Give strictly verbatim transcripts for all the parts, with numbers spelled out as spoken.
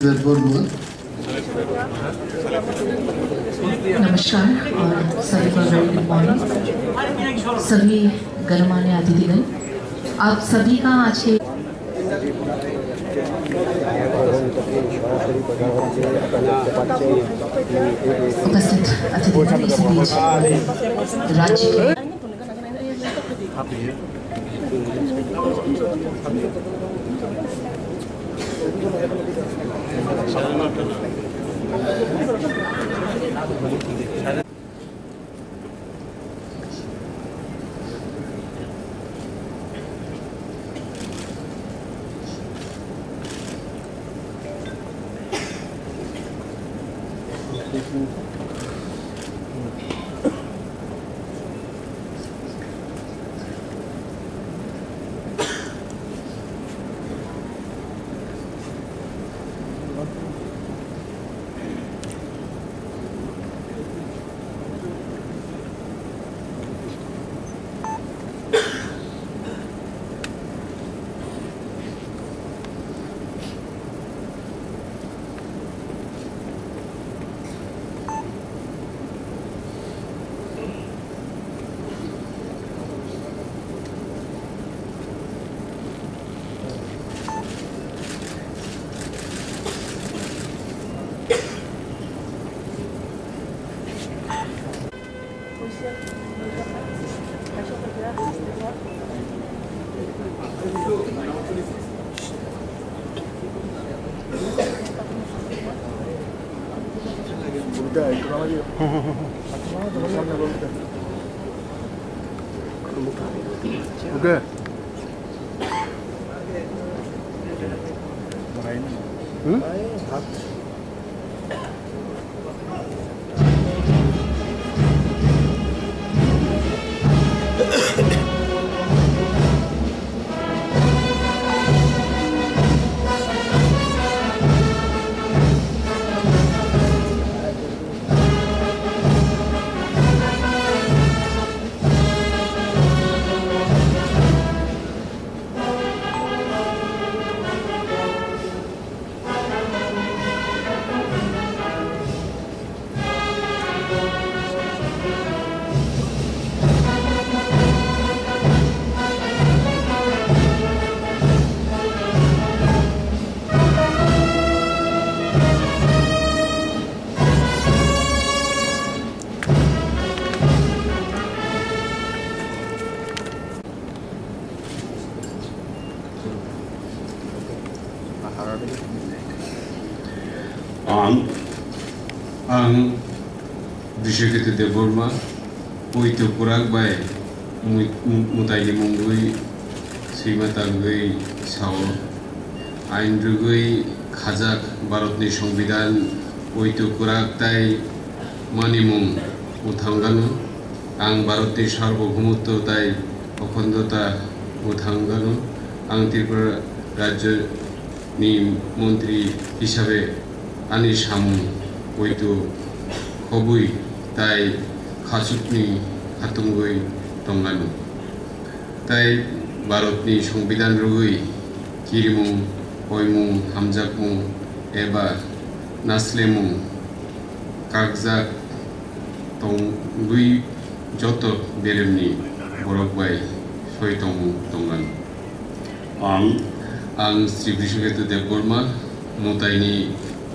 Debbarma। नमस्कार और सभी को very good morning। सभी गणमान्य अतिथिगण, आप सभी का आज के उपस्थित अतिथिगण, इस बीच राज्य के Okay. Hmm? Ang, ang Bishekete Debbarma, poito kwrak bai mui-, mu-, mwtaini mungwi swima tangwi sao. Ain rwgwi khajak Bharatni Songbidan, poito kwrak tai manimung mwthangano. Ang Bharatni Sarbohumotto tai Okhondo ta mwthangano. Ang Tripura Rajyo ni montri hisabe ani samung poito khobwi tai khachukni khatungwi tongano. Tai Bharatni Songbidan rwgwi kirimung, koimung, hamjakmung eba naslemung kakjak tongwi joto beremni borok bai soi tongmung tongmani. Ang, ang Sri Brishaketu Debbarma, mwtaini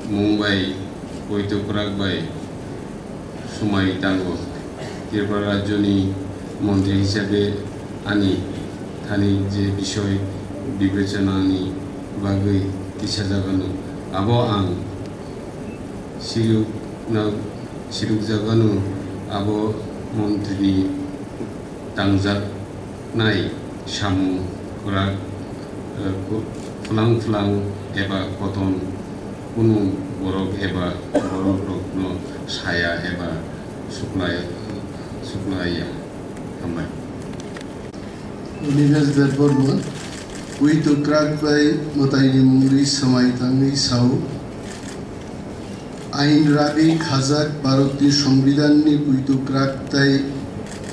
mung bai poito kwrak bai swmai tango. Tripura Rajyoni montri hisabe ani thani je bisoi bibechanani bagwi tisajagano, abo ang sirukna-, sirukjagano, abo montrini tangjaknai samung kwrak, eh, ku-, phulang phulang eba koton kunu borok eba borokrokno saya eba suklai-, suklaiya. Hambai. Nilesh Debbarma, poito kwrak bai mwtaini mungwi swmai tangwi sao, ain rwgwi khajak Bharatni Songbidanni poito kwrak tai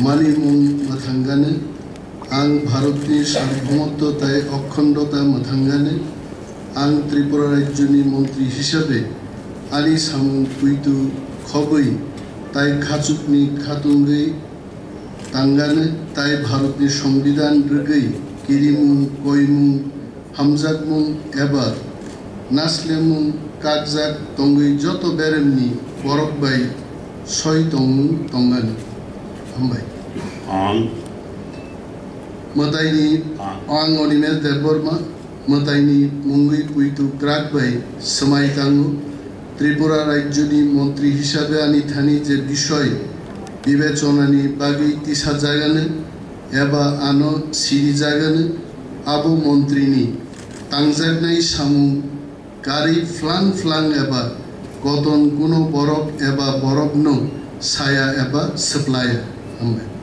manimung mwthangano, ang Bharatni Sarbohumotto tai Okhondo ta mwthangano, Ang Tripura rajyoni montri hisabe ani samung puitu khobwi tai khachukni khatungwi tangani tai Bharatni Songbidan rwgwi kirimung, koimung, hamjakmung eba naslemung kakjak tongwi joto beremni borok bai soi tongmung tongani. Hambai. Ang. Mwtaini, ang. Ang Animesh Debbarma, mwtaini mungwi puitu kwrak bai swmai tango. Tripura rajyoni montri hisabe ani thani je bisoi bibechonani bagwi tisajagani eba ano sirijagani abo montrini tangjaknai samung kari phlang phlang eba koton kuno borok eba borokno saya eba swplaya. Hambai.